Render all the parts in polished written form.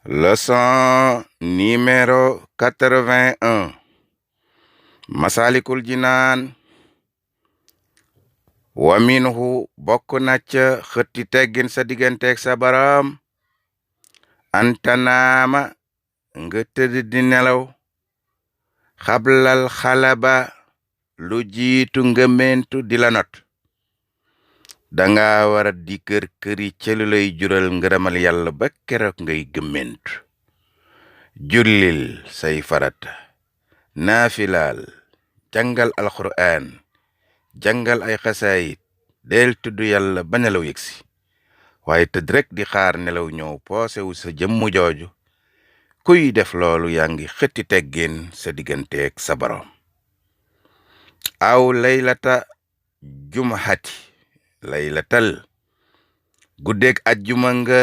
Leçon numéro 81. Masalikul Jinaan. Wa minhu bokk na ca xëtti teggin sa digganteeg sa boroom antanaama nga tëdd di nelaw xablal xalaba lu jiitu ngëmentu di la not danga wara di kër-këri ca lu lay jural ngërëmal yàlla ba keroog ngay gëmmentu jullil say farata naafilaal jàngal alxuraan jàngal ay xasaayit del tudd yàlla ba nelaw yëgsi waaye tëdd rek di xaar nelaw ñëw poosewu sa jëmmu jooju kuy def loolu yaa ngi xëtti teggin sa digganteeg sa boroom aw laylata jumhati laylatal guddeeg ajjuma nga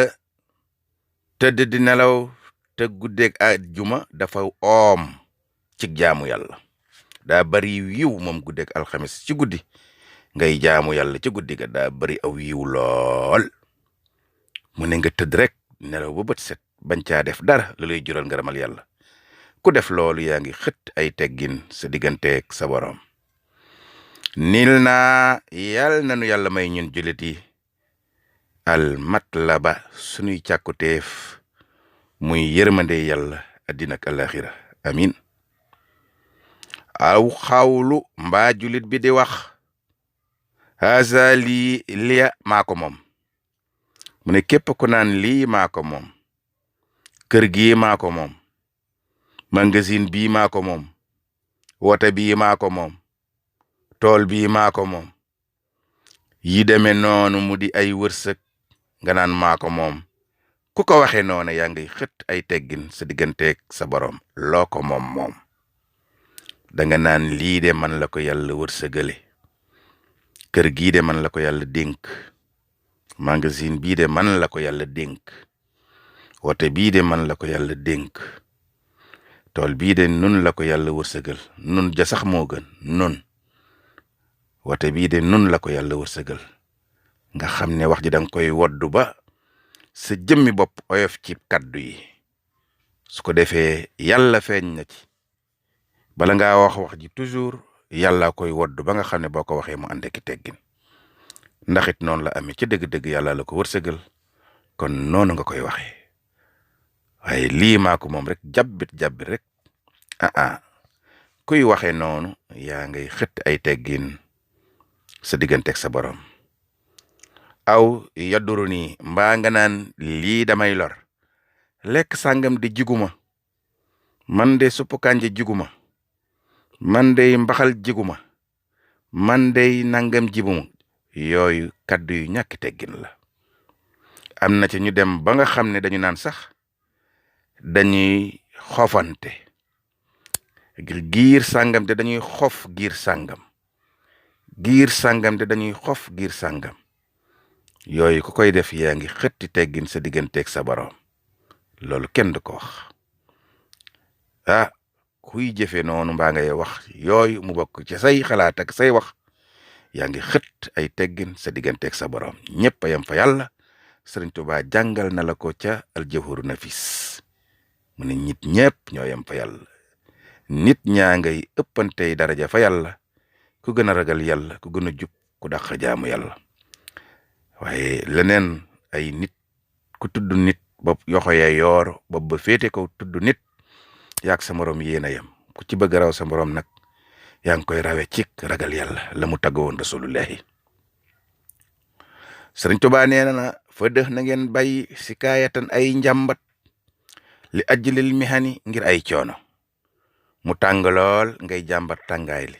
tëdd di nelaw te guddeeg ajjuma dafa oom ci jaamu yàlla daa bari yiw moom guddeeg alxamis ci guddi ngay jaamu yàlla ci guddi ga daa bari aw yiw lool mu ne nga tëdd rek nelaw ba bët set bañ caa def dara lu lay jural ngërëmal yàlla ku def loolu yaa ngi xët ay teggin sa digganteeg sa boroom nil naa yàlla nanu yàlla may ñun jullit yi al matlaba sunuy càkkuteef muy yërmande yàlla addina ak alaxira amin aw xawlu mbaa jullit bi di wax haza lii liya maa ko moom mu ne képp ku naan lii maa ko moom kër gii maa ko moom magasin bii maa ko moom woto bii maa ko moom tool bii maa ko moom yi deme noonu mu di ay wërsëg nga naan maa ko moom ku ko waxe noonu yaa ngay xët ay teggin sa digganteeg sa boroom loo ko moom danga naan lii de man la ko yàlla wërsëgale kër gii de man la ko yàlla dénk magasin bii de man la ko yàlla dénk wote bii de man la ko yàlla dénk tool bii de nun la ko yàlla wërsëgal nun ja sax moo gën nun wote bii de nun la ko yàlla wërsëgal nga xam ne wax ji danga koy woddu ba sa jëmmi bopp oyof ci kaddu yi su ko defee yàlla feeñ na ci bala ngaa wax ji toujours yàlla koy woddu ba nga xam ne boo ko waxee mu ànd ak teggin ndax it noonu la amee ci dëgg-dëgg yàlla la ko wërsëgal kon noonu nga koy waxee waaye lii maa ko moom rek jabbit rek kuy waxee noonu yaa ngay xët ay teggin sa digganteeg sa boroom aw yadduru nii mbaa nga naan lii damay lor lekk sàngam di jiguma man de suppu kànja jiguma man de mbaxal jiguma man de nangam jibuma yooyu kaddu yu ñàkk teggin la am na ci ñu dem ba nga xam ne dañu naan sax dañuy xofante giir sàngam te dañuy xof giir sàngam te dañuy xof giir sàngam yooyu ku koy def yaa ngi xëtti teggin sa digganteeg sa boroom loolu kenn du ko wax kuy jëfe noonu mbaa ngay wax yooyu mu bokk ci say xalaat ak say wax yaa ngi xët ay teggin sa digganteeg sa boroom ñëpp a yam fa yàlla Sëriñ Tuubaa jàngal na la ko ca aljawharu nafis mu ne nit ñëpp ñoo yam fa yàlla nit ñaa ngay ëppantey daraja fa yàlla ku gën a ragal yàlla ku gën a jub ku dàq jaamu yàlla waaye leneen ay nit ku tudd nit bopp yoxo ya yoor bopp ba féete ko tudd nit yaag sa moroom yéen a yem ku ci bëgg raw sa moroom nag yaa ngi koy rawe cik ragal yàlla la mu taggoon rasulullahi Sëriñ Tuubaa nee na fa dëx na ngeen bay si kaayatan ay njàmbat li ajlil mihani ngir ay coono mu tàng lool ngay jàmbat tàngaay li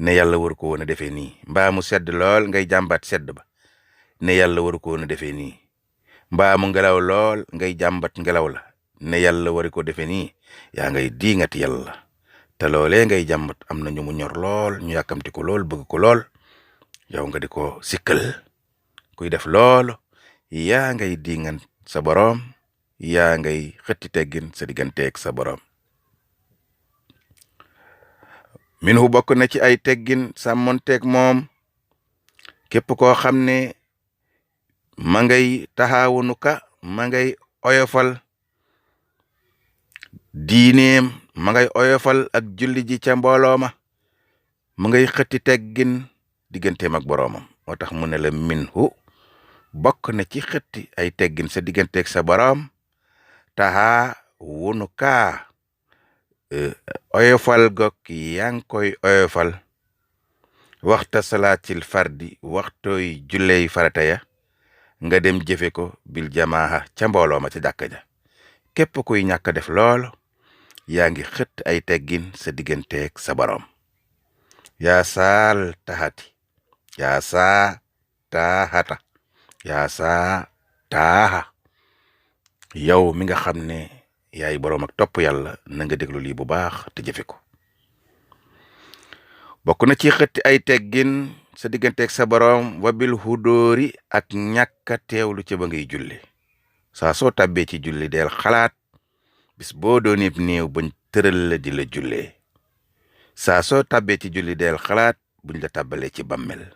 ne yàlla waru ko woon a defee nii mbaa mu sedd lool ngay jàmbat sedd ba ne yàlla waru ko woon a defee nii mbaa mu ngelaw lool ngay jàmbat ngelaw la ne yàlla waru ko defee nii yaa ngay diingati yàlla te loolee ngay jàmbat am na ñu mu ñor lool ñu yàkkamti ko lool bëgg ko lool yow nga di ko sikkal kuy def loolu yaa ngay diingan sa boroom yaa ngay xëtti teggin sa digganteeg sa boroom minhu bokk na ci ay teggin sàmmonteeg moom képp koo xam ne ma ngay taxawunuka ma ngay oyofal diineem ma ngay oyofal ak julli ji ca mbooloo ma mu ngay xëtti teggin digganteem ak boroomam moo tax mu ne la minhu bokk na ci xëtti ay teggin sa digganteeg sa boroom taxa wunu kaa oyofal gog yaa ngi koy oyofal waxta salaatil fardi waxtooy julley farata ya nga dem jëfe ko bil jamaaha ca mbooloo ma ca jàkka ja képp kuy ñàkk def loolu yaa ngi xët ay teggin sa digganteeg sa boroom yaa saal taxati yaa saa taaxata yaa saa taaxa yow mi nga xam ne yaay boroom ak topp yàlla na nga déglu lii bu baax te jëfe ko bokk na ci xëtti ay teggin sa digganteeg sa boroom wabil hudóori ak ñàkka teewlu ca ba ngay julli saa soo tàbbee ci julli del xalaat bis boo doonib néew bañ tëral la di la jullee saa soo tàbbee ci julli del xalaat buñ la tàbbalee ci bammel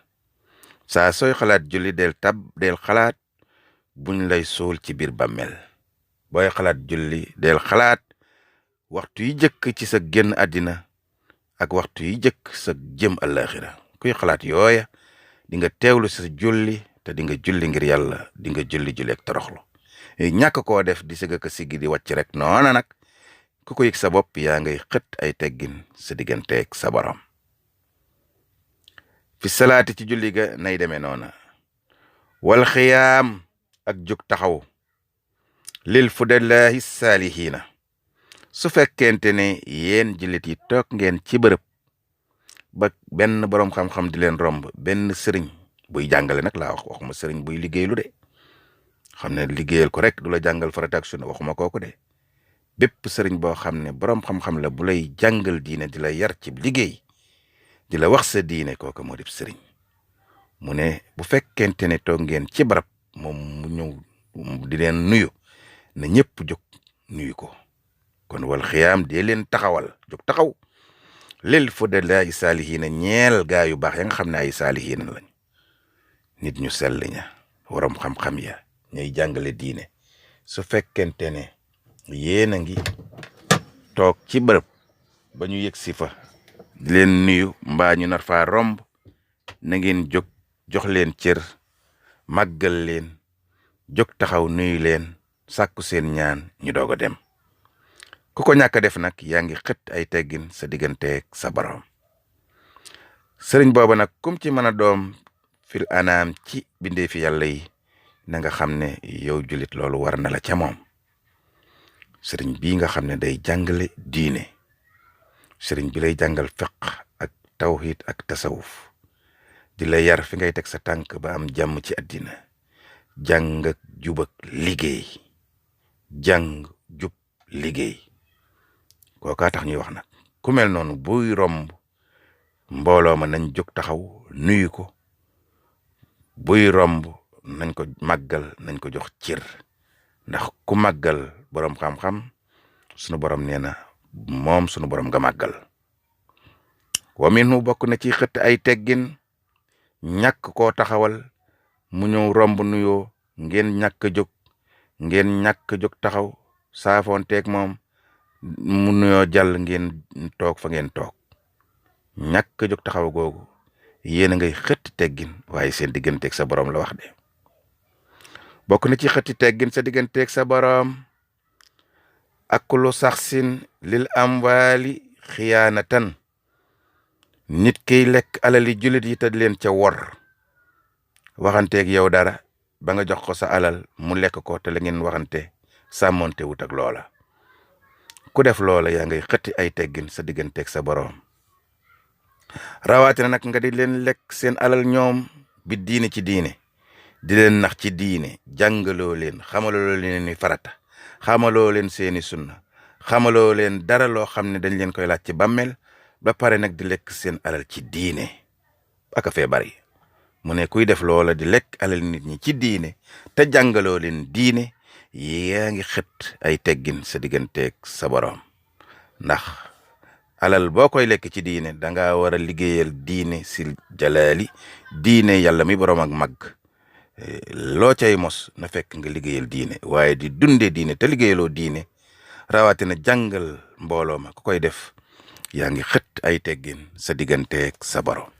saa sooy xalaat julli del xalaat buñ lay suul ci biir bammel booy xalaat julli del xalaat waxtu yi jëkk ci sa génn àddina ak waxtu yi jëkk sa jëm àllaaxira kuy xalaat yooya di nga teewlu sa julli te di nga julli ngir yàlla di nga julli ak toroxlu ñàkk koo def di sëgg ak siggi di wàcc rek noona nag ku ko yëg sa bopp yaa ngay xët ay teggin sa digganteeg sa borom fi salaati ci julli ga nay demee noona wal xiyaam ak jóg taxaw lil fudalaahi saalihiina su fekkente ne yéen jullit yi toog ngeen ci bërëb ba benn boroom xam-xam di leen romb benn sëriñ buy jàngale nag laa waxuma sëriñ buy liggéeylu de xam ne liggéeyal ko rek du la jàngal farata ak sunna waxuma kooku de bépp sëriñ boo xam ne boroom xam-xam la bu lay jàngal diine di la yar ci liggéey di la wax sa diine kooku moo di sëriñ mu ne bu fekkente ne toog ngeen ci barab moom mu ñëw di leen nuyu na ñëpp jóg nuyu ko kon wal xiyaam dee leen taxawal jóg taxaw lil fudalaa'i saalihiina ñeel gaa yu baax ya nga xam ne ay saalihiina lañ nit ñu sell ña waroom xam-xam ya ñuy jàngale diine su fekkente ne yéen a ngi toog ci bërëb ba ñu yëg si fa di leen nuyu mbaa ñu nar faa romb na ngeen jóg jox leen cër màggal leen jóg taxaw nuyu leen sàkku seen ñaan ñu doog a dem ku ko ñàkk a def nag yaa ngi xët ay teggin sa digganteeg sa borom sëriñ booba nag kum ci mën a doom fil anaam ci bindee fi yàlla yi na nga xam ne yow jullit loolu war na la ca moom sëriñ bii nga xam ne day jàngale diine sëriñ bi lay jàngal fiq ak tawhid ak tasawuf di la yar fi ngay teg sa tànk ba am jàmm ci àddina jàng ak jub ak liggéey jàng jub liggéey kookaa tax ñuy wax nag ku mel noonu buy romb mbooloo ma nañ jóg taxaw nuyu ko buy romb nañ ko màggal nañ ko jox cër ndax ku màggal boroom xam-xam sunu borom nee na moom sunu borom nga màggal wa minhu bokk na ci xëtt ay teggin ñàkk koo taxawal mu ñëw romb nuyoo ngeen ñàkk jóg taxaw saafoonteeg moom mu nuyoo jàll ngeen toog fa ngeen toog ñàkk jóg taxaw googu yéen a ngay xëtti teggin waaye seen digganteeg sa borom la wax de bokk na ci xëtti teggin sa digganteeg sa borom akulu saxsin lil amwaali xiyaanatan nit kiy lekk alali jullit yi te leen ca wor waxanteeg yow dara ba nga jox ko sa alal mu lekk ko te la ngeen waxante sàmmonte wut ak loola ku def loola yaa ngay xëtti ay teggin sa digganteeg sa boroom rawatina nag nga di leen lekk seen alal ñoom bi diine ci diine di leen nax ci diine jàngaloo leen xamaloo leen ni farata xamaloo leen seeni sunna xamaloo leen dara loo xam ne dañ leen koy laaj ci bàmmeel ba pare nag di lekk seen alal ci diine aka fee bari mu ne kuy def loola di lekk alal nit ñi ci diine te jàngaloo leen diine yaa ngi xët ay teggin sa digganteeg sa boroom ndax alal boo koy lekk ci diine danga war a liggéeyal diine sil jalaali diine yàlla mi boroom ak mag loo cay mos na fekk nga liggéeyal diine waaye di dunde diine te liggéeyaloo diine rawatina jàngal mbooloo ma ku koy def yaa ngi xët ay teggin sa digganteeg sa borom.